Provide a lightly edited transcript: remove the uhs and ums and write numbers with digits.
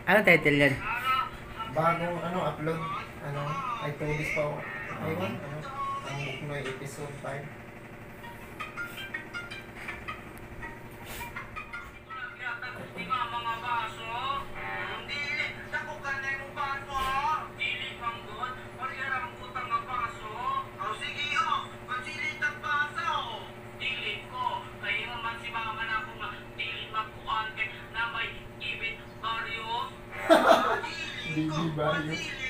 Ano title yan? Bagong ano, upload, ano, ay 2 days pa ako. Ayun, ano, ang Buknoy episode 5. Mga baso. Dili, dako ka na yung baso. Dili pang god, parehara ang utang nga baso. Oh, sige oh, pansili tag baso. Dili ko, kay man si mama na ako nga dili magkuan kay na may Ibit Barrios. Bibi Barrios.